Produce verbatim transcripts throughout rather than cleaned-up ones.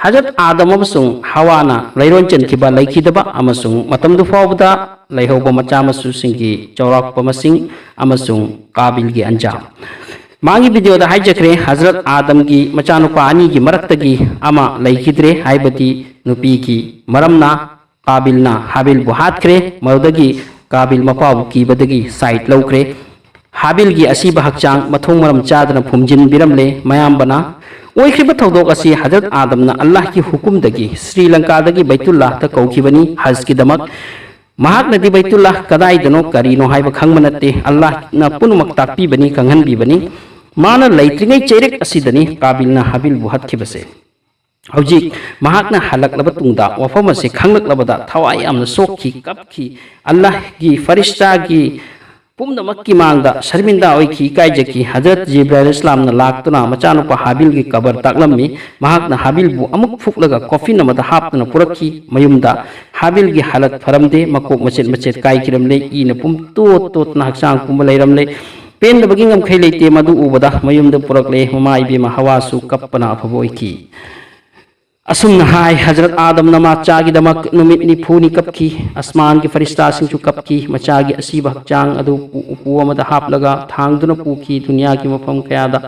ꯍꯖꯔꯠ ꯑꯥꯗꯝ ꯑꯃꯁꯨꯡ ꯍꯋꯥꯅ ꯂꯩꯔꯣꯟ ꯆꯟꯈꯤꯕ ꯂꯩꯈꯤꯗꯕ ꯑꯃꯁꯨꯡ ꯃꯇꯝꯗꯨ ꯐꯥꯎꯕꯗ ꯂꯩꯍꯧꯕ ꯃꯆꯥ ꯃꯁꯨꯁꯤꯡꯒꯤ ꯆꯥꯎꯔꯥꯛꯄ ꯃꯁꯤꯡ ꯑꯃꯁꯨꯡ ꯀꯥꯕꯤꯜꯒꯤ ꯑꯟꯖꯥꯝ꯫ ꯃꯥꯒꯤ ꯚꯤꯗꯤꯑꯣꯗ ꯍꯥꯏꯖꯈ꯭ꯔꯦ, ꯍꯖꯔꯠ ꯑꯥꯗꯝꯒꯤ ꯃꯆꯥꯅꯨꯄꯥ ꯑꯅꯤꯒꯤ ꯃꯔꯛꯇꯒꯤ ꯑꯃ ꯂꯩꯈꯤꯗ꯭ꯔꯦ, ꯍꯥꯏꯕꯗꯤ ꯅꯨꯄꯤꯒꯤ ꯃꯔꯝꯅ ꯀꯥꯕꯤꯜꯅ ꯍꯥꯕꯤꯜꯕꯨ ꯍꯥꯠꯈ꯭ꯔꯦ꯫ ꯃꯗꯨꯗꯒꯤ ꯀꯥꯕꯤꯜ ꯃꯄꯥꯕꯨ ꯀꯤꯕꯗꯒꯤ ꯁꯥꯏꯠ ꯂꯧꯈ꯭ꯔꯦ꯫ ꯍꯥꯕꯤꯜꯒꯤ ꯑꯁꯤꯕ ꯍꯛꯆꯥꯡ ꯃꯊꯣꯡ ꯃꯔꯝ ꯆꯥꯗꯅ ꯐꯨꯝꯖꯤꯟꯕꯤꯔꯝꯂꯦ꯫ ꯃꯌꯥꯝꯕꯅ ꯑꯣꯏꯈ꯭ꯔꯤꯕ ꯊꯧꯗꯣꯛ ꯑꯁꯤ ꯍꯖꯔꯠ ꯑꯥꯗꯝꯅ ꯑꯜꯂꯥꯍꯒꯤ ꯍꯨꯀꯨꯝꯗꯒꯤ ꯁ꯭ꯔꯤ ꯂꯪꯀꯥꯗꯒꯤ ꯕꯩꯇꯨꯜꯂꯥꯍꯇ ꯀꯧꯈꯤꯕꯅꯤ ꯍꯖꯀꯤꯗꯃꯛ꯫ ꯃꯍꯥꯛꯅꯗꯤ ꯕꯩꯇꯨꯜꯂꯥꯍ ꯀꯗꯥꯏꯗꯅꯣ ꯀꯔꯤꯅꯣ ꯍꯥꯏꯕ ꯈꯪꯕ ꯅꯠꯇꯦ꯫ ꯑꯜꯂꯥꯍꯅ ꯄꯨꯝꯅꯃꯛ ꯇꯥꯛꯄꯤꯕꯅꯤ, ꯈꯪꯍꯟꯕꯤꯕꯅꯤ꯫ ꯃꯥꯅ ꯂꯩꯇ꯭ꯔꯤꯉꯩ ꯆꯩꯔꯛ ꯑꯁꯤꯗꯅꯤ ꯀꯥꯕꯤꯜꯅ ꯍꯥꯕꯤꯜꯕꯨ ꯍꯥꯠꯈꯤꯕꯁꯦ꯫ ꯍꯧꯖꯤꯛ ꯃꯍꯥꯛꯅ ꯍꯜꯂꯛꯂꯕ ꯇꯨꯡꯗ ꯋꯥꯐꯝ ꯑꯁꯤ ꯈꯪꯂꯛꯂꯕꯗ ꯊꯋꯥꯏ ꯌꯥꯝꯅ ꯁꯣꯛꯈꯤ, ꯀꯞꯈꯤ꯫ ꯑꯜꯂꯥꯍꯒꯤ ꯐꯔꯤꯁꯇꯥꯒꯤ ꯄꯨꯝꯅꯃꯛꯀꯤ ꯃꯥꯡꯗ ꯁꯔꯃꯤꯟꯗꯥ ꯑꯣꯏꯈꯤ, ꯏꯀꯥꯏꯖꯈꯤ꯫ ꯍꯖꯔꯠ ꯖꯤꯕ꯭ꯔꯥꯏꯜ ꯏꯁꯂꯥꯝꯅ ꯂꯥꯛꯇꯨꯅ ꯃꯆꯥꯅꯨꯄꯥ ꯍꯥꯕꯤꯜꯒꯤ ꯀꯕꯔ ꯇꯥꯛꯂꯝꯃꯤ꯫ ꯃꯍꯥꯛꯅ ꯍꯥꯕꯤꯜꯕꯨ ꯑꯃꯨꯛ ꯐꯨꯛꯂꯒ ꯀꯣꯐꯤꯟ ꯑꯃꯗ ꯍꯥꯞꯇꯨꯅ ꯄꯨꯔꯛꯈꯤ꯫ ꯃꯌꯨꯝꯗ ꯍꯥꯕꯤꯜꯒꯤ ꯍꯥꯂꯠ ꯐꯔꯝꯗꯦ, ꯃꯀꯣꯛ ꯃꯆꯦꯠ ꯃꯆꯦꯠ ꯀꯥꯏꯈꯤꯔꯝꯂꯦ, ꯏꯅ ꯄꯨꯝꯇꯣꯠ ꯇꯣꯠꯇꯨꯅ ꯍꯛꯆꯥꯡ ꯄꯨꯝꯕ ꯂꯩꯔꯝꯂꯦ꯫ ꯄꯦꯟꯗꯕꯒꯤ ꯉꯝꯈꯩ ꯂꯩꯇꯦ꯫ ꯃꯗꯨ ꯎꯕꯗ ꯃꯌꯨꯝꯗ ꯄꯨꯔꯛꯂꯦ꯫ ꯃꯃꯥ ꯏꯕꯦꯝꯃ ꯍꯋꯥꯁꯨ ꯀꯞꯄꯅ ꯑꯐꯕ ꯑꯣꯏꯈꯤ꯫ ꯑꯁꯨꯝꯅ ꯍꯥꯏ, ꯍꯖꯔꯠ ꯑꯥꯗꯝꯅ ꯃꯆꯥꯒꯤꯗꯃꯛ ꯅꯨꯃꯤꯠ ꯅꯤꯐꯨꯅꯤ ꯀꯞꯈꯤ꯫ ꯑꯁꯃꯥꯟꯒꯤ ꯐꯔꯤꯁꯇꯥꯁꯤꯡꯁꯨ ꯀꯞꯈꯤ꯫ ꯃꯆꯥꯒꯤ ꯑꯁꯤꯕ ꯍꯛꯆꯥꯡ ꯑꯗꯨ ꯎ-, ꯎꯄꯨ ꯑꯃꯗ ꯍꯥꯞꯂꯒ ꯊꯥꯡꯗꯨꯅ ꯄꯨꯈꯤ꯫ ꯗꯨꯅꯤꯌꯥꯒꯤ ꯃꯐꯝ ꯀꯌꯥꯗ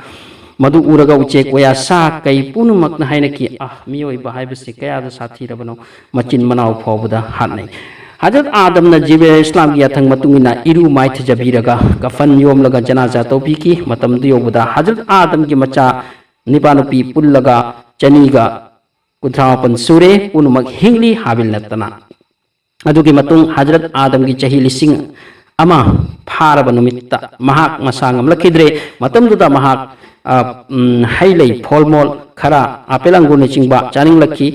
ꯃꯗꯨ ꯎꯔꯒ ꯎꯆꯦꯛ ꯋꯥꯌꯥ, ꯁꯥ ꯀꯩ ꯄꯨꯝꯅꯃꯛꯅ ꯍꯥꯏꯅꯈꯤ, "ꯑꯥ, ꯃꯤꯑꯣꯏꯕ ꯍꯥꯏꯕꯁꯤ ꯀꯌꯥꯗ ꯁꯥꯊꯤꯔꯕꯅꯣ, ꯃꯆꯤꯟ ꯃꯅꯥꯎ ꯐꯥꯎꯕꯗ ꯍꯥꯠꯅꯩ"꯫ ꯍꯖꯔꯠ ꯑꯥꯗꯝꯅ ꯖꯤꯕ꯭ꯔꯥꯏꯜ ꯏꯁꯂꯥꯝꯒꯤ ꯌꯥꯊꯪ ꯃꯇꯨꯡ ꯏꯟꯅ ꯏꯔꯨ ꯃꯥꯏꯊꯖꯕꯤꯔꯒ ꯀꯐꯟ ꯌꯣꯝꯂꯒ ꯖꯅꯥꯖꯥ ꯇꯧꯕꯤꯈꯤ꯫ ꯃꯇꯝꯗꯨ ꯌꯧꯕꯗ ꯍꯖꯔꯠ ꯑꯥꯗꯝꯒꯤ ꯃꯆꯥ ꯅꯤꯄꯥ ꯅꯨꯄꯤ ꯄꯨꯜꯂꯒ ꯆꯅꯤꯒ ꯀꯨꯟꯊ꯭ꯔꯥ ꯃꯥꯄꯟ ꯁꯨꯔꯦ, ꯄꯨꯝꯅꯃꯛ ꯍꯤꯡꯂꯤ, ꯍꯥꯕꯤꯜ ꯅꯠꯇꯅ꯫ ꯑꯗꯨꯒꯤ ꯃꯇꯨꯡ ꯍꯖꯔꯠ ꯑꯥꯗꯝꯒꯤ ꯆꯍꯤ ꯂꯤꯁꯤꯡ ꯑꯃ ꯐꯥꯔꯕ ꯅꯨꯃꯤꯠꯇ ꯃꯍꯥꯛ ꯃꯁꯥ ꯉꯝꯂꯛꯈꯤꯗ꯭ꯔꯦ꯫ ꯃꯇꯝꯗꯨꯗ ꯃꯍꯥꯛ, ꯑ, ꯎꯝ, ꯍꯩ ꯂꯩ, ꯐꯣꯜꯃꯣꯜ ꯈꯔ, ꯑꯄꯦꯜ ꯑꯪꯒꯨꯔꯅꯆꯤꯡꯕ ꯆꯥꯅꯤꯡꯂꯛꯈꯤ꯫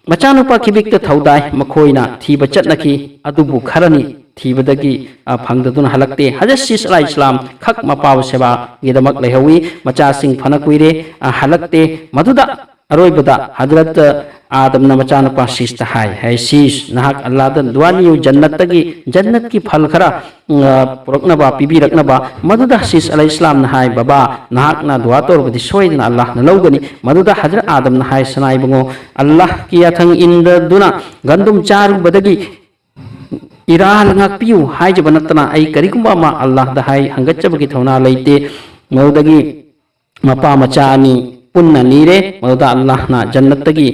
ꯃꯆꯥꯅꯨꯄꯥ ꯈꯤꯕꯤꯛꯇ ꯊꯧꯗꯥꯏ ꯃꯈꯣꯏꯅ ꯊꯤꯕ ꯆꯠꯅꯈꯤ, ꯑꯗꯨꯕꯨ ꯈꯔꯅꯤ ꯊꯤꯕꯗꯒꯤ, ꯑ, ꯐꯪꯗꯗꯨꯅ ꯍꯜꯂꯛꯇꯦ꯫ ꯍꯖꯔꯠ ꯁꯤꯁ ꯑꯂꯥꯏꯍꯤꯁꯂꯥꯝ ꯈꯛ ꯃꯄꯥꯕꯨ ꯁꯦꯕꯥꯒꯤꯗꯃꯛ ꯂꯩꯍꯧꯏ꯫ ꯃꯆꯥꯁꯤꯡ ꯐꯅ ꯀꯨꯏꯔꯦ, ꯑ, ꯍꯜꯂꯛꯇꯦ꯫ ꯃꯗꯨꯗ ꯑꯔꯣꯏꯕꯗ ꯍꯖꯔꯠ ꯑꯥꯗꯝꯅ ꯃꯆꯥꯅꯨꯄꯥ ꯁꯤꯁꯇ ꯍꯥꯏ, "ꯍꯦ ꯁꯤꯁ, ꯅꯍꯥꯛ ꯑꯜꯂꯥꯗ ꯗꯨꯋꯥ ꯅꯤꯌꯨ, ꯖꯟꯅꯠꯇꯒꯤ, ꯖꯟꯅꯠꯀꯤ ꯐꯜ ꯈꯔ, ꯎꯝ, ꯑ, ꯄꯨꯔꯛꯅꯕ, ꯄꯤꯕꯤꯔꯛꯅꯕ꯫" ꯃꯗꯨꯗ ꯁꯤꯁ ꯑꯂꯩꯍꯤꯁꯂꯥꯝꯅ ꯍꯥꯏ, "ꯕꯕꯥ, ꯅꯍꯥꯛꯅ ꯗꯨꯋꯥ ꯇꯧꯔꯕꯗꯤ ꯁꯣꯏꯗꯅ ꯑꯜꯂꯥꯍꯅ ꯂꯧꯒꯅꯤ꯫" ꯃꯗꯨꯗ ꯍꯖꯔꯠ ꯑꯥꯗꯝꯅ ꯍꯥꯏ, "ꯁꯅꯥ ꯏꯕꯨꯡꯉꯣ, ꯑꯜꯂꯥꯍꯀꯤ ꯌꯥꯊꯪ ꯏꯟꯗꯗꯨꯅ ꯒꯟꯗꯨꯝ ꯆꯥꯔꯨꯕꯗꯒꯤ ꯏꯔꯥꯜ ꯉꯥꯛꯄꯤꯌꯨ ꯍꯥꯏꯖꯕ ꯅꯠꯇꯅ ꯑꯩ ꯀꯔꯤꯒꯨꯝꯕ ꯑꯃ ꯑꯜꯂꯥꯍꯗ ꯍꯥꯏ ꯍꯪꯒꯠꯆꯕꯒꯤ ꯊꯧꯅꯥ ꯂꯩꯇꯦ꯫" ꯃꯗꯨꯗꯒꯤ ꯃꯄꯥ ꯃꯆꯥ ꯑꯅꯤ ꯄꯨꯟꯅ ꯅꯤꯔꯦ꯫ ꯃꯗꯨꯗ ꯑꯜꯂꯥꯍꯅ ꯖꯟꯅꯠꯇꯒꯤ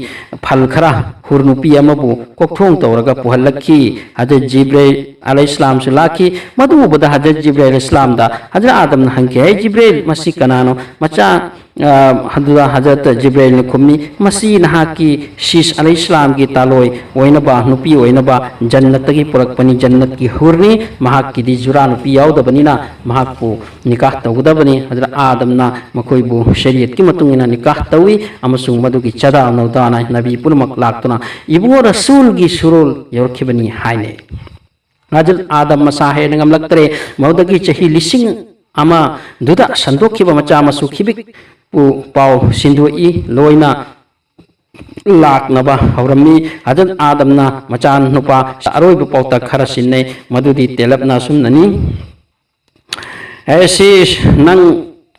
ꯐꯜ ꯈꯔ ꯍꯨꯔ ꯅꯨꯄꯤ ꯑꯃꯕꯨ ꯀꯣꯛꯊꯣꯡ ꯇꯧꯔꯒ ꯄꯨꯍꯜꯂꯛꯈꯤ꯫ ꯍꯖꯔꯠ ꯖꯤꯕ꯭ꯔꯩꯜ ꯑꯂꯩꯍꯤꯁꯂꯥꯝꯁꯨ ꯂꯥꯛꯈꯤ꯫ ꯃꯗꯨ ꯎꯕꯗ ꯍꯖꯔꯠ ꯖꯤꯕ꯭ꯔꯩꯜ ꯏꯁꯂꯥꯝꯗ ꯍꯖꯔꯠ ꯑꯥꯗꯝꯅ ꯍꯪꯈꯤ, "ꯍꯦ ꯖꯤꯕ꯭ꯔꯩꯜ, ꯃꯁꯤ ꯀꯅꯥꯅꯣ?" ꯃꯆꯥ, ꯑ, ꯑꯗꯨꯗ ꯍꯖꯔꯠ ꯖꯤꯕ꯭ꯔꯩꯜꯅ ꯈꯨꯝꯃꯤ, "ꯃꯁꯤ ꯅꯍꯥꯛꯀꯤ ꯁꯤꯁ ꯑꯂꯩꯍꯤꯁꯂꯥꯝꯒꯤ ꯇꯥꯂꯣꯏ ꯑꯣꯏꯅꯕ, ꯅꯨꯄꯤ ꯑꯣꯏꯅꯕ ꯖꯟꯅꯠꯇꯒꯤ ꯄꯨꯔꯛꯄꯅꯤ, ꯖꯟꯅꯠꯀꯤ ꯍꯨꯔꯅꯤ꯫ ꯃꯍꯥꯛꯀꯤꯗꯤ ꯖꯨꯔꯥ ꯅꯨꯄꯤ ꯌꯥꯎꯗꯕꯅꯤꯅ ꯃꯍꯥꯛꯄꯨ ꯅꯤꯀꯥꯍ ꯇꯧꯒꯗꯕꯅꯤ꯫" ꯍꯖꯔꯠ ꯑꯥꯗꯝꯅ ꯃꯈꯣꯏꯕꯨ ꯁꯔꯤꯌꯠꯀꯤ ꯃꯇꯨꯡ ꯏꯟꯅ ꯅꯤꯀꯥꯍ ꯇꯧꯏ ꯑꯃꯁꯨꯡ ꯃꯗꯨꯒꯤ ꯆꯥꯗꯥ ꯅꯧꯗꯥꯅ ꯅꯕꯤ ꯄꯨꯝꯅꯃꯛ ꯂꯥꯛꯇꯨꯅ ꯏꯕꯨꯡꯉꯣ ꯔꯁꯨꯜꯒꯤ ꯁꯨꯔꯣꯜ ꯌꯧꯔꯛꯈꯤꯕꯅꯤ ꯍꯥꯏꯅꯩ꯫ ꯍꯖꯔꯠ ꯑꯥꯗꯝ ꯃꯁꯥ ꯍꯦꯟꯅ ꯉꯝꯂꯛꯇ꯭ꯔꯦ꯫ ꯃꯗꯨꯗꯒꯤ ꯆꯍꯤ ꯂꯤꯁꯤꯡ ꯑꯃꯗꯨꯗ ꯁꯟꯗꯣꯛꯈꯤꯕ ꯃꯆꯥ ꯃꯁꯨ ꯈꯤꯕꯤꯛꯄꯨ ꯄꯥꯎ ꯁꯤꯟꯗꯣꯛꯏ, ꯂꯣꯏꯅ ꯂꯥꯛꯅꯕ ꯍꯧꯔꯝꯃꯤ꯫ ꯍꯖꯔꯠ ꯑꯥꯗꯝꯅ ꯃꯆꯥꯅꯨꯄꯥ ꯑꯔꯣꯏꯕ ꯄꯥꯎꯇꯥꯛ ꯈꯔ ꯁꯤꯟꯅꯩ, ꯃꯗꯨꯗꯤ ꯇꯦꯜꯂꯞꯅ ꯑꯁꯨꯝꯅꯅꯤ꯫ "ꯍꯦ ꯁꯤꯁ, ꯅꯪ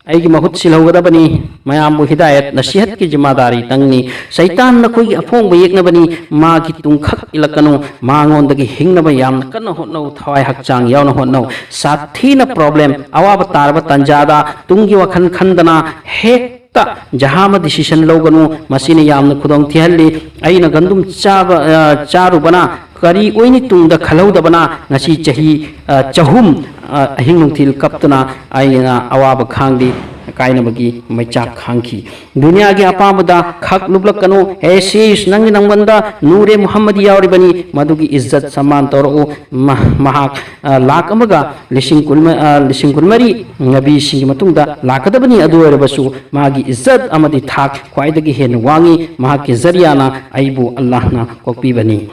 ꯑꯩꯒꯤ ꯃꯍꯨꯠ ꯁꯤꯜꯍꯧꯒꯗꯕꯅꯤ꯫ ꯃꯌꯥꯝꯕꯨ ꯍꯤꯗꯥꯌꯠ ꯅꯁꯤꯍꯠꯀꯤ ꯖꯤꯝꯃꯥꯗꯥꯔꯤ ꯇꯪꯅꯤ꯫ ꯁꯩꯇꯥꯟ ꯅꯈꯣꯏꯒꯤ ꯑꯄꯣꯡꯕ ꯌꯦꯛꯅꯕꯅꯤ꯫ ꯃꯥꯒꯤ ꯇꯨꯡꯈꯛ ꯏꯜꯂꯛꯀꯅꯨ꯫ ꯃꯉꯣꯟꯗꯒꯤ ꯍꯤꯡꯅꯕ ꯌꯥꯝꯅ ꯀꯟꯅ ꯍꯣꯠꯅꯧ, ꯊꯋꯥꯏ ꯍꯛꯆꯥꯡ ꯌꯥꯎꯅ ꯍꯣꯠꯅꯧ꯫ ꯁꯥꯊꯤꯅ ꯄ꯭ꯔꯣꯕ꯭ꯂꯦꯝ, ꯑꯋꯥꯕ ꯇꯥꯔꯕ ꯇꯥꯟꯖꯥꯗ ꯇꯨꯡꯒꯤ ꯋꯥꯈꯜ ꯈꯟꯗꯅ ꯍꯦꯛꯇ ꯖꯍꯥ ꯑꯃ ꯗꯤꯁꯤꯁꯟ ꯂꯧꯒꯅꯨ꯫ ꯃꯁꯤꯅ ꯌꯥꯝꯅ ꯈꯨꯗꯣꯡ ꯊꯤꯍꯜꯂꯤ꯫ ꯑꯩꯅ ꯒꯟꯗꯨꯝ ꯆꯥꯕ, ꯑ, ꯆꯥꯔꯨꯕꯅ ꯀꯔꯤ ꯑꯣꯏꯅꯤ ꯇꯨꯡꯗ ꯈꯜꯍꯧꯗꯕꯅ ꯉꯁꯤ ꯆꯍꯤ, ꯑ, ꯆꯍꯨꯝ, ꯑ, ꯑꯍꯤꯡ ꯅꯨꯡꯊꯤꯜ ꯀꯞꯇꯨꯅ ꯑꯩꯅ ꯑꯋꯥꯕ ꯈꯥꯡꯂꯤ, ꯀꯥꯏꯅꯕꯒꯤ ꯃꯩꯆꯥꯛ ꯈꯥꯡꯈꯤ꯫ ꯗꯨꯅꯤꯌꯥꯒꯤ ꯑꯄꯥꯝꯕꯗ ꯈꯛ ꯂꯨꯞꯂꯛꯀꯅꯨ꯫ ꯍꯦ ꯁꯤꯁ, ꯅꯪꯒꯤ ꯅꯪꯒꯟꯗ ꯅꯨꯔꯦ ꯃꯨꯍꯝꯃꯗꯤ ꯌꯥꯎꯔꯤꯕꯅꯤ, ꯃꯗꯨꯒꯤ ꯏꯖꯠ ꯁꯝꯃꯥꯟ ꯇꯧꯔꯛꯎ꯫ ꯃ-, ꯃꯍꯥꯛ, ꯑ, ꯂꯥꯛ ꯑꯃꯒ ꯂꯤꯁꯤꯡ ꯀꯨꯟ, ꯑ, ꯂꯤꯁꯤꯡ ꯀꯨꯟꯃꯔꯤ ꯅꯕꯤꯁꯤꯡꯒꯤ ꯃꯇꯨꯡꯗ ꯂꯥꯛꯀꯗꯕꯅꯤ꯫ ꯑꯗꯨ ꯑꯣꯏꯔꯕꯁꯨ ꯃꯥꯒꯤ ꯏꯖꯠ ꯑꯃꯗꯤ ꯊꯥꯛ ꯈ꯭ꯋꯥꯏꯗꯒꯤ ꯍꯦꯟꯅ ꯋꯥꯡꯉꯤ꯫ ꯃꯍꯥꯛꯀꯤ ꯖꯔꯤꯌꯥꯅ ꯑꯩꯕꯨ ꯑꯜꯂꯥꯍꯅ ꯀꯣꯛꯄꯤꯕꯅꯤ꯫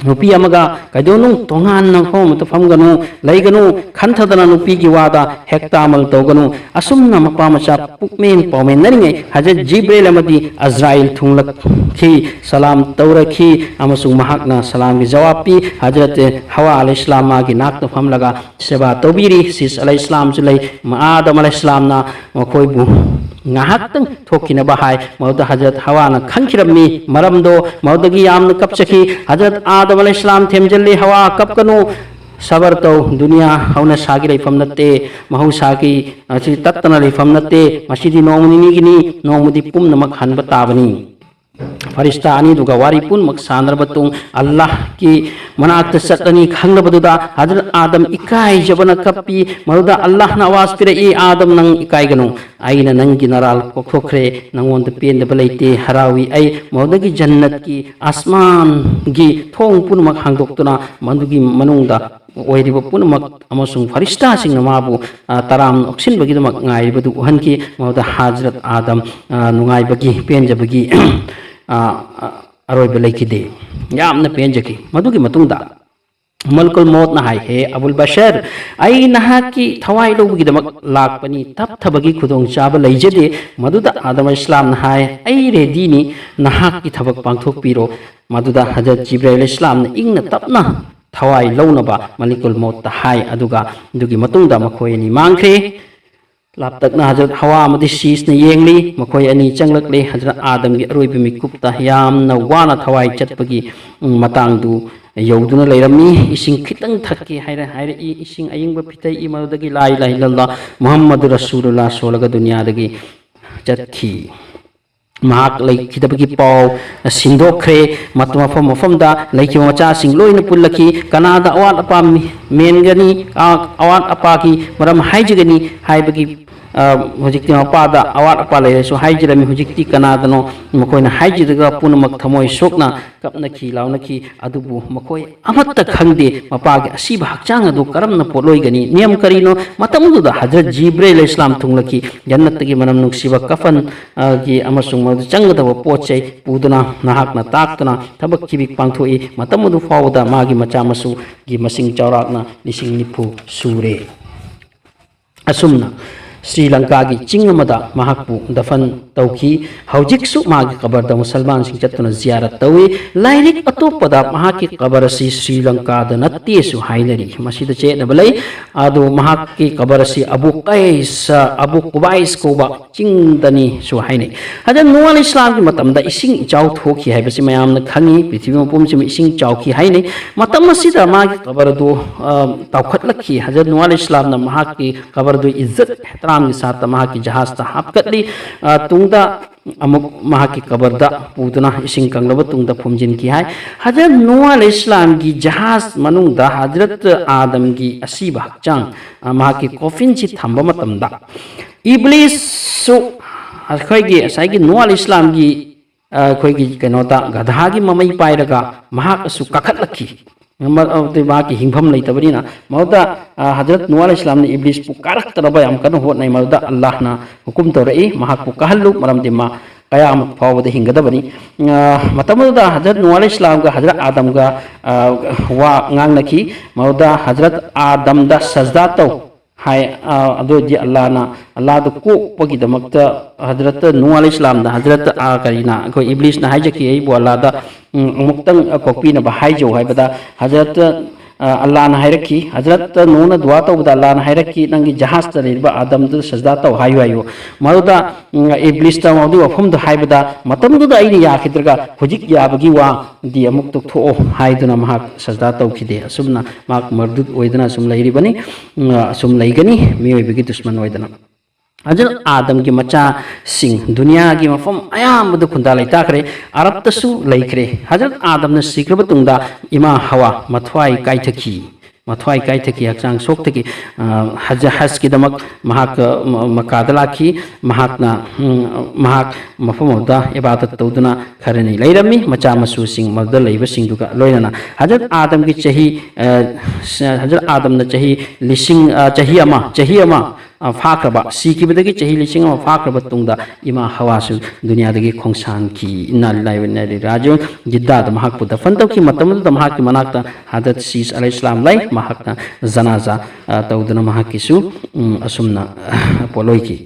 ꯅꯨꯄꯤ ꯑꯃꯒ ꯀꯩꯗꯧꯅꯨ, ꯇꯣꯉꯥꯟꯅ ꯃꯐꯝ ꯑꯃꯗ ꯐꯝꯒꯅꯨ, ꯂꯩꯒꯅꯨ, ꯈꯟꯊꯗꯅ ꯅꯨꯄꯤꯒꯤ ꯋꯥꯗ ꯍꯦꯛꯇ ꯑꯃꯜ ꯇꯧꯒꯅꯨ꯫ ꯑꯁꯨꯝꯅ ꯃꯄꯥ ꯃꯆꯥ ꯄꯨꯛꯃꯦꯟ ꯄꯥꯎꯃꯦꯟꯅꯔꯤꯉꯩ ꯍꯖꯔꯠ ꯖꯤꯕ꯭ꯔꯦꯜ ꯑꯃꯗꯤ ꯑꯖ꯭ꯔꯥꯏꯜ ꯊꯨꯡꯂꯛꯈꯤ, ꯁꯂꯥꯝ ꯇꯧꯔꯛꯈꯤ ꯑꯃꯁꯨꯡ ꯃꯍꯥꯛꯅ ꯁꯂꯥꯝꯒꯤ ꯖꯋꯥꯕ ꯄꯤ꯫ ꯍꯖꯔꯠ ꯍꯋꯥ ꯑꯂꯩꯍꯤꯁꯂꯥꯝ ꯃꯥꯒꯤ ꯅꯥꯛꯇ ꯐꯝꯂꯒ ꯁꯦꯕꯥ ꯇꯧꯕꯤꯔꯤ꯫ ꯁꯤꯁ ꯑꯂꯩꯍꯤꯁꯂꯥꯝꯁꯨ ꯂꯩ꯫ ꯑꯥꯗꯝ ꯑꯂꯩꯍꯤꯁꯂꯥꯝꯅ ꯃꯈꯣꯏꯕꯨ ꯉꯥꯏꯍꯥꯛꯇꯪ ꯊꯣꯛꯈꯤꯅꯕ ꯍꯥꯏ꯫ ꯃꯗꯨꯗ ꯍꯖꯔꯠ ꯍꯋꯥꯅ ꯈꯪꯈꯤꯔꯝꯃꯤ ꯃꯔꯝꯗꯣ, ꯃꯗꯨꯗꯒꯤ ꯌꯥꯝꯅ ꯀꯞꯆꯈꯤ꯫ ꯍꯖꯔꯠ ꯑꯥꯗꯝ ꯑꯂꯩꯍꯤꯁꯂꯥꯝ ꯊꯦꯝꯖꯤꯜꯂꯤ, "ꯍꯋꯥ, ꯀꯞꯀꯅꯨ, ꯁꯕꯔ ꯇꯧ꯫ ꯗꯨꯅꯤꯌꯥ ꯍꯧꯅꯁꯥꯒꯤ ꯂꯩꯐꯝ ꯅꯠꯇꯦ, ꯃꯍꯧꯁꯥꯒꯤ ꯑꯁꯤ ꯇꯠꯇꯅ ꯂꯩꯐꯝ ꯅꯠꯇꯦ꯫ ꯃꯁꯤꯗꯤ ꯅꯣꯡꯃ ꯅꯤꯅꯤꯒꯤꯅꯤ, ꯅꯣꯡꯃꯗꯤ ꯄꯨꯝꯅꯃꯛ ꯍꯟꯕ ꯇꯥꯕꯅꯤ"꯫ ꯐꯔꯤꯁꯇꯥ ꯑꯅꯤꯗꯨꯒ ꯋꯥꯔꯤ ꯄꯨꯝꯅꯃꯛ ꯁꯥꯟꯅꯔꯕ ꯃꯇꯨꯡ ꯑꯜꯂꯥꯍꯀꯤ ꯃꯅꯥꯛꯇ ꯆꯠꯂꯅꯤ ꯈꯪꯂꯕꯗꯨꯗ ꯍꯖꯔꯠ ꯑꯥꯗꯝ ꯏꯀꯥꯏꯖꯕꯅ ꯀꯞꯄꯤ꯫ ꯃꯗꯨꯗ ꯑꯜꯂꯥꯍꯅ ꯑꯋꯥꯖ ꯄꯤꯔꯛꯏ, "ꯑꯥꯗꯝ, ꯅꯪ ꯏꯀꯥꯏꯒꯅꯨ, ꯑꯩꯅ ꯅꯪꯒꯤ ꯅꯔꯥꯜ ꯀꯣꯛꯊꯣꯛꯈ꯭ꯔꯦ, ꯅꯪꯉꯣꯟꯗ ꯄꯦꯟꯗꯕ ꯂꯩꯇꯦ, ꯍꯔꯥꯎꯏ ꯑꯩ꯫ ꯃꯗꯨꯗꯒꯤ ꯖꯟꯅꯠꯀꯤ ꯑꯁꯃꯥꯟꯒꯤ ꯊꯣꯡ ꯄꯨꯝꯅꯃꯛ ꯍꯥꯡꯗꯣꯛꯇꯨꯅ ꯃꯗꯨꯒꯤ ꯃꯅꯨꯡꯗ ꯑꯣꯏꯔꯤꯕ ꯄꯨꯝꯅꯃꯛ ꯑꯃꯁꯨꯡ ꯐꯔꯤꯁꯇꯥꯁꯤꯡꯅ ꯃꯥꯕꯨ, ꯑ, ꯇꯔꯥꯝꯅ ꯑꯣꯛꯁꯤꯟꯕꯒꯤꯗꯃꯛ ꯉꯥꯏꯔꯤꯕꯗꯨ ꯎꯍꯟꯈꯤ꯫ ꯃꯗꯨꯗ ꯍꯖꯔꯠ ꯑꯥꯗꯝ, ꯑ, ꯅꯨꯡꯉꯥꯏꯕꯒꯤ, ꯄꯦꯟꯖꯕꯒꯤ, ꯑ, ꯑ, ꯑꯔꯣꯏꯕ ꯂꯩꯈꯤꯗꯦ꯫ ꯌꯥꯝꯅ ꯄꯦꯟꯖꯈꯤ꯫ ꯃꯗꯨꯒꯤ ꯃꯇꯨꯡꯗ ꯃꯂꯀꯨꯜ ꯃꯣꯠꯅ ꯍꯥꯏ, "ꯍꯦ ꯑꯕꯨꯜ ꯕꯁꯔ, ꯑꯩ ꯅꯍꯥꯛꯀꯤ ꯊꯋꯥꯏ ꯂꯧꯕꯒꯤꯗꯃꯛ ꯂꯥꯛꯄꯅꯤ, ꯇꯞꯊꯕꯒꯤ ꯈꯨꯗꯣꯡꯆꯥꯕ ꯂꯩꯖꯗꯦ"꯫ ꯃꯗꯨꯗ ꯑꯥꯗꯝ ꯏꯁꯂꯥꯝꯅ ꯍꯥꯏ, "ꯑꯩ ꯔꯦꯗꯤꯅꯤ, ꯅꯍꯥꯛꯀꯤ ꯊꯕꯛ ꯄꯥꯡꯊꯣꯛꯄꯤꯔꯣ"꯫ ꯃꯗꯨꯗ ꯍꯖꯔꯠ ꯖꯤꯕ꯭ꯔꯥꯏꯜ ꯏꯁꯂꯥꯝꯅ ꯏꯪꯅ ꯇꯞꯅ ꯊꯋꯥꯏ ꯂꯧꯅꯕ ꯃꯂꯤꯀꯨꯜ ꯃꯣꯠꯇ ꯍꯥꯏ꯫ ꯑꯗꯨꯒ ꯑꯗꯨꯒꯤ ꯃꯇꯨꯡꯗ ꯃꯈꯣꯏ ꯑꯅꯤ ꯃꯥꯡꯈ꯭ꯔꯦ꯫ ꯂꯥꯞꯇꯛꯅ ꯍꯖꯔꯠ ꯍꯋꯥ ꯑꯃꯗꯤ ꯁꯤꯁꯅ ꯌꯦꯡꯂꯤ꯫ ꯃꯈꯣꯏ ꯑꯅꯤ ꯆꯪꯂꯛꯂꯦ꯫ ꯍꯖꯔꯠ ꯑꯥꯗꯝꯒꯤ ꯑꯔꯣꯏꯕ ꯃꯤꯀꯨꯞꯇ ꯌꯥꯝꯅ ꯋꯥꯅ ꯊꯋꯥꯏ ꯆꯠꯄꯒꯤ, ꯎꯝ, ꯃꯇꯥꯡꯗꯨ ꯌꯧꯗꯨꯅ ꯂꯩꯔꯝꯃꯤ꯫ "ꯏꯁꯤꯡ ꯈꯤꯇꯪ ꯊꯛꯀꯦ" ꯍꯥꯏꯔ-, ꯍꯥꯏꯔꯛꯏ꯫ ꯏꯁꯤꯡ ꯑꯏꯪꯕ ꯄꯤꯊꯛꯏ꯫ ꯃꯗꯨꯗꯒꯤ "ꯂꯥ ꯏꯂꯥꯍ ꯏꯜꯂꯜꯂꯥꯍ ꯃꯨꯍꯝꯃꯗꯨ ꯔꯁꯨꯂꯨꯜꯂꯥꯍ" ꯁꯣꯜꯂꯒ ꯗꯨꯅꯤꯌꯥꯗꯒꯤ ꯆꯠꯈꯤ꯫ ꯃꯍꯥꯛ ꯂꯩꯈꯤꯗꯕꯒꯤ ꯄꯥꯎ ꯁꯤꯟꯗꯣꯛꯈ꯭ꯔꯦ꯫ ꯃꯠ-, ꯃꯐꯝ ꯃꯐꯝꯗ ꯂꯩꯈꯤꯕ ꯃꯆꯥꯁꯤꯡ ꯂꯣꯏꯅ ꯄꯨꯜꯂꯛꯈꯤ꯫ "ꯀꯅꯥꯗ ꯑꯋꯥꯠ ꯑꯄꯥ ꯃꯤ-, ꯃꯦꯟꯒꯅꯤ, ꯑ-, ꯑꯋꯥꯠ ꯑꯄꯥꯒꯤ ꯃꯔꯝ ꯍꯥꯏꯖꯒꯅꯤ" ꯍꯥꯏꯕꯒꯤ ꯑ, ꯍꯧꯖꯤꯛꯇꯤ ꯃꯄꯥꯗ ꯑꯋꯥꯠ ꯑꯄꯥ ꯂꯩꯔꯁꯨ ꯍꯥꯏꯖꯔꯝꯃꯤ꯫ ꯍꯧꯖꯤꯛꯇꯤ ꯀꯅꯥꯗꯅꯣ ꯃꯈꯣꯏꯅ ꯍꯥꯏꯖꯔꯒ ꯄꯨꯝꯅꯃꯛ ꯊꯃꯣꯏ ꯁꯣꯛꯅ ꯀꯞꯅꯈꯤ, ꯂꯥꯎꯅꯈꯤ꯫ ꯑꯗꯨꯕꯨ ꯃꯈꯣꯏ ꯑꯃꯠꯇ ꯈꯪꯗꯦ ꯃꯄꯥꯒꯤ ꯑꯁꯤꯕ ꯍꯛꯆꯥꯡ ꯑꯗꯨ ꯀꯔꯝꯅ ꯄꯣꯠꯂꯣꯏꯒꯅꯤ꯫ ꯅꯤꯌꯝ ꯀꯔꯤꯅꯣ? ꯃꯇꯝꯗꯨꯗ ꯍꯖꯔꯠ ꯖꯤꯕ꯭ꯔꯦꯜ ꯏꯁꯂꯥꯝ ꯊꯨꯡꯂꯛꯈꯤ꯫ ꯖꯟꯅꯠꯇꯒꯤ ꯃꯅꯝ ꯅꯨꯡꯁꯤꯕ ꯀꯐꯟ, ꯑ, ꯒꯤ ꯑꯃꯁꯨꯡ ꯃꯗꯨ ꯆꯪꯒꯗꯕ ꯄꯣꯠ ꯆꯩ ꯄꯨꯗꯨꯅ ꯅꯍꯥꯛꯅ ꯇꯥꯛꯇꯨꯅ ꯊꯕꯛ ꯈꯤꯕꯤꯛ ꯄꯥꯡꯊꯣꯛꯏ꯫ ꯃꯇꯝ ꯑꯗꯨ ꯐꯥꯎꯕꯗ ꯃꯥꯒꯤ ꯃꯆꯥ ꯃꯁꯨꯒꯤ ꯃꯁꯤꯡ ꯆꯥꯎꯔꯥꯛꯅ ꯂꯤꯁꯤꯡ ꯅꯤꯐꯨ ꯁꯨꯔꯦ꯫ ꯑꯁꯨꯝꯅ ꯁ꯭ꯔꯤ ꯂꯪꯀꯥꯒꯤ ꯆꯤꯡ ꯑꯃꯗ ꯃꯍꯥꯛꯄꯨ ꯗꯐꯟ ꯇꯧꯈꯤ꯫ ꯍꯧꯖꯤꯛꯁꯨ ꯃꯥꯒꯤ ꯀꯕꯔꯗ ꯃꯨꯁꯜꯃꯥꯟꯁꯤꯡ ꯆꯠꯇꯨꯅ ꯖꯤꯌꯥꯔꯠ ꯇꯧꯏ꯫ ꯂꯥꯏꯔꯤꯛ ꯑꯇꯣꯞꯄꯗ ꯃꯍꯥꯛꯀꯤ ꯀꯕꯔ ꯑꯁꯤ ꯁ꯭ꯔꯤ ꯂꯪꯀꯥꯗ ꯅꯠꯇꯦꯁꯨ ꯍꯥꯏꯅꯔꯤ꯫ ꯃꯁꯤꯗ ꯆꯌꯦꯠꯅꯕ ꯂꯩ꯫ ꯑꯗꯨ ꯃꯍꯥꯛꯀꯤ ꯀꯕꯔ ꯑꯁꯤ ꯑꯕꯨ ꯀꯩꯁ, ꯑꯕꯨ ꯀꯨꯕꯥꯏꯁ ꯀꯧꯕ ꯆꯤꯡꯗꯅꯤꯁꯨ ꯍꯥꯏꯅꯩ꯫ ꯍꯖꯔꯠ ꯅꯨꯍ ꯑꯂꯩꯍꯤꯁꯂꯥꯝꯒꯤ ꯃꯇꯝꯗ ꯏꯁꯤꯡ ꯏꯆꯥꯎ ꯊꯣꯛꯈꯤ ꯍꯥꯏꯕꯁꯤ ꯃꯌꯥꯝꯅ ꯈꯪꯉꯤ꯫ ꯄ꯭ꯔꯤꯊꯤꯕꯤ ꯃꯄꯨꯝꯁꯤꯃ ꯏꯁꯤꯡ ꯆꯥꯎꯈꯤ ꯍꯥꯏꯅꯩ꯫ ꯃꯇꯝ ꯑꯁꯤꯗ ꯃꯥꯒꯤ ꯀꯕꯔ ꯑꯗꯨ, ꯑ, ꯇꯥꯎꯈꯠꯂꯛꯈꯤ꯫ ꯍꯖꯔꯠ ꯅꯨꯍ ꯑꯂꯩꯍꯤꯁꯂꯥꯝꯅ ꯃꯍꯥꯛꯀꯤ ꯀꯕꯔ ꯑꯗꯨ ꯏꯖꯠ ꯏꯍꯇꯤꯔꯥꯝꯒꯤ ꯁꯥꯠꯇ ꯃꯍꯥꯛꯀꯤ ꯖꯍꯥꯖꯇ ꯍꯥꯞꯀꯠꯂꯤ꯫ ꯑ, ꯇꯨꯡꯗ ꯑꯃꯨꯛ ꯃꯍꯥꯛꯀꯤ ꯀꯕꯔꯗ ꯄꯨꯗꯨꯅ ꯏꯁꯤꯡ ꯀꯪꯂꯕ ꯇꯨꯡꯗ ꯐꯨꯝꯖꯤꯟꯈꯤ ꯍꯥꯏ꯫ ꯍꯖꯔꯠ ꯅꯨꯍ ꯑꯂꯩꯍꯤꯁꯂꯥꯝꯒꯤ ꯖꯍꯥꯖ ꯃꯅꯨꯡꯗ ꯍꯖꯔꯠ ꯑꯥꯗꯝꯒꯤ ꯑꯁꯤꯕ ꯍꯛꯆꯥꯡ, ꯑ, ꯃꯍꯥꯛꯀꯤ ꯀꯣꯐꯤꯟꯁꯤ ꯊꯝꯕ ꯃꯇꯝꯗ ꯏꯕ꯭ꯂꯤꯁꯁꯨ ꯑꯩꯈꯣꯏꯒꯤ ꯉꯁꯥꯏꯒꯤ ꯅꯨꯍ ꯑꯂꯩꯍꯤꯁꯂꯥꯝꯒꯤ, ꯑ, ꯑꯩꯈꯣꯏꯒꯤ ꯀꯩꯅꯣꯗ ꯒꯙꯥꯒꯤ ꯃꯃꯩ ꯄꯥꯏꯔꯒ ꯃꯍꯥꯛ ꯑꯁꯨ ꯀꯥꯈꯠꯂꯛꯈꯤ꯫ ꯃ-, ꯑꯗꯨꯗꯤ ꯃꯍꯥꯛꯀꯤ ꯍꯤꯡꯐꯝ ꯂꯩꯇꯕꯅꯤꯅ꯫ ꯃꯗꯨꯗ, ꯑ, ꯍꯖꯔꯠ ꯅꯨꯍ ꯑꯂꯩꯍꯤꯁꯂꯥꯝꯅ ꯏꯕ꯭ꯂꯤꯁꯄꯨ ꯀꯥꯔꯛꯇꯅꯕ ꯌꯥꯝ ꯀꯟꯅ ꯍꯣꯠꯅꯩ꯫ ꯃꯗꯨꯗ ꯑꯜꯂꯥꯍꯅ ꯍꯨꯀꯨꯝ ꯇꯧꯔꯛꯏ, ꯃꯍꯥꯛꯄꯨ ꯀꯥꯍꯜꯂꯨ, ꯃꯔꯝꯗꯤ ꯃꯥ ꯀꯌꯥꯃꯠ ꯐꯥꯎꯕꯗ ꯍꯤꯡꯒꯗꯕꯅꯤ꯫ ꯑ, ꯃꯇꯝ ꯑꯗꯨꯗ ꯍꯖꯔꯠ ꯅꯨꯍ ꯑꯂꯩꯍꯤꯁꯂꯥꯝꯒ ꯍꯖꯔꯠ ꯑꯥꯗꯝꯒ, ꯑ, ꯋꯥ ꯉꯥꯡꯅꯈꯤ꯫ ꯃꯗꯨꯗ ꯍꯖꯔꯠ ꯑꯥꯗꯝꯗ ꯁꯖꯗꯥ ꯇꯧ ꯍꯥꯏ꯫ ꯑ, ꯑꯗꯨ ꯑꯣꯏꯔꯗꯤ ꯑꯜꯂꯥꯍꯅ, ꯑꯜꯂꯥꯍꯗꯨ ꯀꯣꯛꯄꯒꯤꯗꯃꯛꯇ ꯍꯖꯔꯠ ꯅꯨꯍ ꯑꯂꯩꯍꯤꯁꯂꯥꯝꯗ ꯍꯖꯔꯠ, ꯑ, ꯀꯔꯤꯅ, ꯑꯩꯈꯣꯏ ꯏꯕ꯭ꯂꯤꯁꯅ ꯍꯥꯏꯖꯈꯤ, "ꯑꯩꯕꯨ ꯑꯜꯂꯥꯍꯗ, ꯎꯝ, ꯑꯃꯨꯛꯇꯪ, ꯑ, ꯀꯣꯛꯄꯤꯅꯕ ꯍꯥꯏꯖꯧ" ꯍꯥꯏꯕꯗ ꯍꯖꯔꯠ, ꯑ, ꯑꯜꯂꯥꯍꯅ ꯍꯥꯏꯔꯛꯈꯤ, ꯍꯖꯔꯠ ꯅꯨꯍꯅ ꯗꯨꯋꯥ ꯇꯧꯕꯗ ꯑꯜꯂꯥꯍꯅ ꯍꯥꯏꯔꯛꯈꯤ, "ꯅꯪꯒꯤ ꯖꯍꯥꯖꯇ ꯂꯩꯔꯤꯕ ꯑꯥꯗꯝꯗꯨ ꯁꯖꯗꯥ ꯇꯧ ꯍꯥꯏꯌꯨ" ꯍꯥꯏꯌꯨ꯫ ꯃꯗꯨꯗ, ꯎꯝ, ꯏꯕ꯭ꯂꯤꯁꯇ ꯃꯗꯨꯒꯤ ꯋꯥꯐꯝꯗꯨ ꯍꯥꯏꯕꯗ, "ꯃꯇꯝꯗꯨꯗ ꯑꯩꯅ ꯌꯥꯈꯤꯗ꯭ꯔꯒ ꯍꯧꯖꯤꯛ ꯌꯥꯕꯒꯤ ꯋꯥꯗꯤ ꯑꯃꯨꯛ ꯇꯣꯛꯊꯣꯛꯑꯣ" ꯍꯥꯏꯗꯨꯅ ꯃꯍꯥꯛ ꯁꯖꯗꯥ ꯇꯧꯈꯤꯗꯦ꯫ ꯑꯁꯨꯝꯅ ꯃꯍꯥꯛ ꯃꯔꯗꯨꯠ ꯑꯣꯏꯗꯨꯅ ꯑꯁꯨꯝ ꯂꯩꯔꯤꯕꯅꯤ, ꯎꯝ, ꯑꯁꯨꯝ ꯂꯩꯒꯅꯤ, ꯃꯤꯑꯣꯏꯕꯒꯤ ꯗꯨꯁꯃꯟ ꯑꯣꯏꯗꯅ꯫ ꯍꯖꯔꯠ ꯑꯥꯗꯝꯒꯤ ꯃꯆꯥꯁꯤꯡ ꯗꯨꯅꯤꯌꯥꯒꯤ ꯃꯐꯝ ꯑꯌꯥꯝꯕꯗ ꯈꯨꯟꯗꯥ ꯂꯩꯇꯥꯈ꯭ꯔꯦ꯫ ꯑꯔꯕꯇꯁꯨ ꯂꯩꯈ꯭ꯔꯦ꯫ ꯍꯖꯔꯠ ꯑꯥꯗꯝꯅ ꯁꯤꯈ꯭ꯔꯕ ꯇꯨꯡꯗ ꯏꯃꯥ ꯍꯋꯥ ꯃꯊ꯭ꯋꯥꯏ ꯀꯥꯏꯊꯈꯤ꯫ ꯃꯊ꯭ꯋꯥꯏ ꯀꯥꯏꯊꯈꯤ, ꯍꯛꯆꯥꯡ ꯁꯣꯛꯊꯈꯤ꯫ ꯑ, ꯍꯖ-, ꯍꯖꯀꯤꯗꯃꯛ ꯃꯍꯥꯛ, ꯑ, ꯃ-, ꯃꯀꯥꯗ ꯂꯥꯛꯈꯤ꯫ ꯃꯍꯥꯛꯅ, ꯎꯝ, ꯃꯍꯥꯛ ꯃꯐꯝ ꯑꯗꯨꯗ ꯏꯕꯥꯗꯠ ꯇꯧꯗꯨꯅ ꯈꯔꯅꯤ ꯂꯩꯔꯝꯃꯤ, ꯃꯆꯥ ꯃꯁꯨꯁꯤꯡ ꯃꯗꯨꯗ ꯂꯩꯕꯁꯤꯡꯗꯨꯒ ꯂꯣꯏꯅꯅ꯫ ꯍꯖꯔꯠ ꯑꯥꯗꯝꯒꯤ ꯆꯍꯤ, ꯑ, ꯁ-, ꯍꯖꯔꯠ ꯑꯥꯗꯝꯅ ꯆꯍꯤ ꯂꯤꯁꯤꯡ, ꯑ, ꯆꯍꯤ ꯑꯃ, ꯆꯍꯤ ꯑꯃ, ꯑ, ꯐꯥꯈ꯭ꯔꯕ, ꯁꯤꯈꯤꯕꯗꯒꯤ ꯆꯍꯤ ꯂꯤꯁꯤꯡ ꯑꯃ ꯐꯥꯈ꯭ꯔꯕ ꯇꯨꯡꯗ ꯏꯃꯥ ꯍꯋꯥꯁꯨ ꯗꯨꯅꯤꯌꯥꯗꯒꯤ ꯈꯣꯡꯁꯥꯟꯈꯤ꯫ ꯏꯟꯅꯥ ꯂꯤꯜꯂꯥꯍꯤ ꯋ ꯏꯟꯅꯥ ꯏꯂꯩꯍꯤ ꯔꯥꯖꯤꯎꯟ꯫ ꯖꯤꯗꯥꯗ ꯃꯍꯥꯛꯄꯨ ꯗꯐꯟ ꯇꯧꯈꯤ꯫ ꯃꯇꯝ ꯑꯗꯨꯗ ꯃꯍꯥꯛꯀꯤ ꯃꯅꯥꯛꯇ ꯍꯖꯔꯠ ꯁꯤꯁ ꯑꯂꯩꯍꯤ ꯁꯂꯥꯝ ꯂꯩ꯫ ꯃꯍꯥꯛꯅ ꯖꯅꯥꯖꯥ, ꯑ, ꯇꯧꯗꯨꯅ ꯃꯍꯥꯛꯀꯤꯁꯨ, ꯎꯝ, ꯑꯁꯨꯝꯅ, ꯑ, ꯄꯣꯠꯂꯣꯏꯈꯤ꯫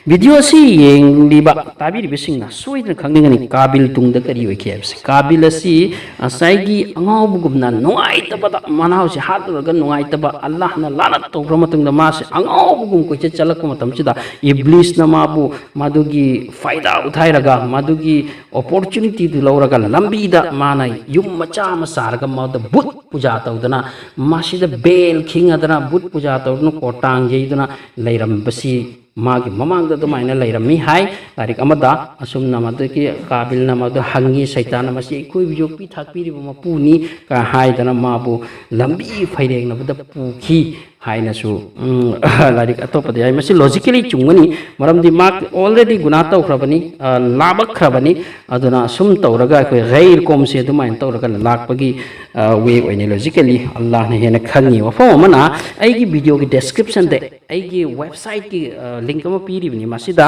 ꯚꯤꯗꯤꯑꯣ ꯑꯁꯤ ꯌꯦꯡꯂꯤꯕ, ꯇꯥꯕꯤꯔꯤꯕꯁꯤꯡꯅ ꯁꯣꯏꯗꯅ ꯈꯪꯅꯤꯡꯒꯅꯤ, ꯀꯥꯕꯤꯜ ꯇꯨꯡꯗ ꯀꯔꯤ ꯑꯣꯏꯈꯤ ꯍꯥꯏꯕꯁꯦ꯫ ꯀꯥꯕꯤꯜ ꯑꯁꯤ ꯉꯁꯥꯏꯒꯤ ꯑꯉꯥꯎꯕꯒꯨꯝꯅ ꯅꯨꯡꯉꯥꯏꯇꯕꯗ, ꯃꯅꯥꯎꯁꯦ ꯍꯥꯠꯂꯨꯔꯒ ꯅꯨꯡꯉꯥꯏꯇꯕ, ꯑꯜꯂꯥꯍꯅ ꯂꯥꯅꯠ ꯇꯧꯈ꯭ꯔ ꯃꯇꯨꯡꯗ ꯃꯥꯁꯦ ꯑꯉꯥꯎꯕꯒꯨꯝ ꯀꯣꯏꯆꯠ ꯆꯠꯂꯛꯄ ꯃꯇꯝꯁꯤꯗ, ꯏꯕ꯭ꯂꯤꯁꯅ ꯃꯥꯕꯨ ꯃꯗꯨꯒꯤ ꯐꯥꯏꯗꯥ ꯎꯊꯥꯏꯔꯒ, ꯃꯗꯨꯒꯤ ꯑꯣꯄꯣꯔꯆꯨꯅꯤꯇꯤꯗꯨ ꯂꯧꯔꯒ, ꯂꯝꯕꯤꯗ ꯃꯥꯅ ꯌꯨꯝ ꯃꯆꯥ ꯑꯃ ꯁꯥꯔꯒ ꯃꯗꯨꯗ ꯕꯨꯠ ꯄꯨꯖꯥ ꯇꯧꯗꯅ, ꯃꯁꯤꯗ ꯕꯦꯜ ꯈꯤꯡꯉꯗꯅ, ꯕꯨꯠ ꯄꯨꯖꯥ ꯇꯧꯗꯨꯅ, ꯀꯣꯔꯇꯥꯡ ꯌꯩꯗꯨꯅ ꯂꯩꯔꯝꯕꯁꯤ ꯃꯥꯒꯤ ꯃꯃꯥꯡꯗ ꯑꯗꯨꯃꯥꯏꯅ ꯂꯩꯔꯝꯃꯤ ꯍꯥꯏ꯫ ꯂꯥꯏꯔꯤꯛ ꯑꯃꯗ ꯑꯁꯨꯝꯅ ꯃꯗꯨꯒꯤ ꯀꯥꯕꯤꯜꯅ ꯃꯗꯨ ꯍꯪꯉꯤ, "ꯁꯩꯇꯥꯟꯅ ꯃꯁꯤ ꯑꯩꯈꯣꯏꯕꯨ ꯌꯣꯛꯄꯤ ꯊꯥꯛꯄꯤꯔꯤꯕ ꯃꯄꯨꯅꯤ" ꯀ ꯍꯥꯏꯗꯅ ꯃꯥꯕꯨ ꯂꯝꯕꯤ ꯐꯩꯔꯦꯡꯅꯕꯗ ꯄꯨꯈꯤ ꯍꯥꯏꯅꯁꯨ, ꯎꯝ, ꯂꯥꯏꯔꯤꯛ ꯑꯇꯣꯞꯄꯗ ꯌꯥꯏ꯫ ꯃꯁꯤ ꯂꯣꯖꯤꯀꯦꯂꯤ ꯆꯨꯝꯒꯅꯤ, ꯃꯔꯝꯗꯤ ꯃꯥ ꯑꯣꯜꯔꯦꯗꯤ ꯒꯨꯅꯥ ꯇꯧꯈ꯭ꯔꯕꯅꯤ, ꯑ, ꯂꯥꯕꯛꯈ꯭ꯔꯕꯅꯤ꯫ ꯑꯗꯨꯅ ꯑꯁꯨꯝ ꯇꯧꯔꯒ ꯑꯩꯈꯣꯏ ꯒꯩꯔ ꯀꯣꯝꯁꯦ ꯑꯗꯨꯃꯥꯏꯅ ꯇꯧꯔꯒ ꯂꯥꯛꯄꯒꯤ, ꯑ, ꯋꯦ ꯑꯣꯏꯅ ꯂꯣꯖꯤꯀꯦꯂꯤ ꯑꯜꯂꯥꯍꯅ ꯍꯦꯟꯅ ꯈꯪꯉꯤ꯫ ꯋꯥꯐꯝ ꯑꯃꯅ, ꯑꯩꯒꯤ ꯚꯤꯗꯤꯑꯣꯒꯤ ꯗꯦꯁꯀ꯭ꯔꯤꯞꯁꯟꯗ ꯑꯩꯒꯤ ꯋꯦꯕꯁꯥꯏꯠꯀꯤ, ꯑ, ꯂꯤꯡꯛ ꯑꯃ ꯄꯤꯔꯤꯕꯅꯤ꯫ ꯃꯁꯤꯗ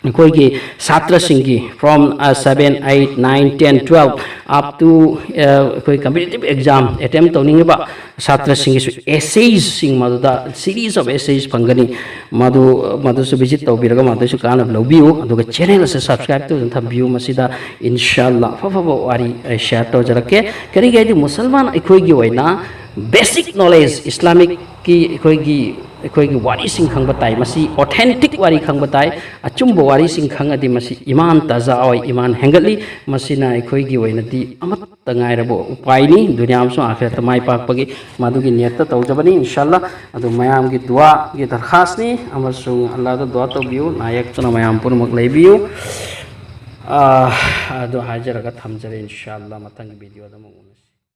ꯑꯩꯈꯣꯏꯒꯤ ꯁꯥꯇ꯭ꯔꯁꯤꯡꯒꯤ from, ꯑ, seven, eight, nine, ten, twelve, up to, ꯑ, ꯑꯩꯈꯣꯏ ꯀꯝꯄꯤꯇꯤꯇꯤꯞ ꯑꯦꯛꯖꯥꯝ ꯑꯦꯇꯦꯝ ꯇꯧꯅꯤꯡꯉꯤꯕ ꯁꯥꯇ꯭ꯔꯁꯤꯡꯒꯤꯁꯨ ꯑꯦꯁꯦꯁꯁꯤꯡ ꯃꯗꯨꯗ series of essays ꯐꯪꯒꯅꯤ꯫ ꯃꯗꯨ, ꯃꯗꯨꯁꯨ ꯚꯤꯖꯤꯠ ꯇꯧꯕꯤꯔꯒ ꯃꯗꯨꯁꯨ ꯀꯥꯟꯅꯕ ꯂꯧꯕꯤꯌꯨ꯫ ꯑꯗꯨꯒ ꯆꯦꯅꯦꯜ ꯑꯁꯤ ꯁꯕꯁꯀ꯭ꯔꯥꯏꯕ ꯇꯧꯗꯨꯅ ꯊꯝꯕꯤꯌꯨ꯫ ꯃꯁꯤꯗ ꯏꯟꯁꯥꯜꯂꯥ ꯑꯐ ꯑꯐꯕ ꯋꯥꯔꯤ ꯑꯩ ꯁꯤꯌꯥꯔ ꯇꯧꯖꯔꯛꯀꯦ꯫ ꯀꯔꯤꯒꯤ ꯍꯥꯏꯗꯤ ꯃꯨꯁꯜꯃꯥꯟ ꯑꯩꯈꯣꯏꯒꯤ ꯑꯣꯏꯅ ꯕꯦꯁꯤꯛ ꯅꯣꯂꯦꯖ ꯏꯁꯂꯥꯃꯤꯛꯀꯤ ꯑꯩꯈꯣꯏꯒꯤ, ꯑꯩꯈꯣꯏꯒꯤ ꯋꯥꯔꯤꯁꯤꯡ ꯈꯪꯕ ꯇꯥꯏ꯫ ꯃꯁꯤ ꯑꯣꯊꯦꯟꯇꯤꯛ ꯋꯥꯔꯤ ꯈꯪꯕ ꯇꯥꯏ꯫ ꯑꯆꯨꯝꯕ ꯋꯥꯔꯤꯁꯤꯡ ꯈꯪꯉꯗꯤ ꯃꯁꯤ ꯏꯃꯥꯟ ꯇꯥꯖꯥ ꯑꯣꯏ, ꯏꯃꯥꯟ ꯍꯦꯟꯒꯠꯂꯤ꯫ ꯃꯁꯤꯅ ꯑꯩꯈꯣꯏꯒꯤ ꯑꯣꯏꯅꯗꯤ ꯑꯃꯠꯇ ꯉꯥꯏꯔꯕ ꯎꯄꯥꯏꯅꯤ, ꯗꯨꯅꯤꯌꯥ ꯑꯃꯁꯨꯡ ꯑꯥꯈꯤꯔꯠꯇ ꯃꯥꯏ ꯄꯥꯛꯄꯒꯤ꯫ ꯃꯗꯨꯒꯤ ꯅꯤꯌꯠꯇ ꯇꯧꯖꯕꯅꯤ, ꯏꯟꯁꯥꯜꯂꯥ꯫ ꯑꯗꯨ ꯃꯌꯥꯝꯒꯤ ꯗꯨꯋꯥꯒꯤ ꯗꯔꯈꯥꯁꯅꯤ, ꯑꯃꯁꯨꯡ ꯑꯜꯂꯥꯗ ꯗꯨꯋꯥ ꯇꯧꯕꯤꯌꯨ, ꯅꯥꯌꯦꯛꯇꯨꯅ ꯃꯌꯥꯝ ꯄꯨꯝꯅꯃꯛ ꯂꯩꯕꯤꯌꯨ꯫ ꯑꯥ, ꯑꯗꯨ ꯍꯥꯏꯖꯔꯒ ꯊꯝꯖꯔꯦ, ꯏꯟꯁꯥꯜꯂꯥ꯫ ꯃꯊꯪꯒꯤ ꯚꯤꯗꯤꯑꯣꯗ ꯑꯃꯨꯛ ꯎꯅꯁꯤ꯫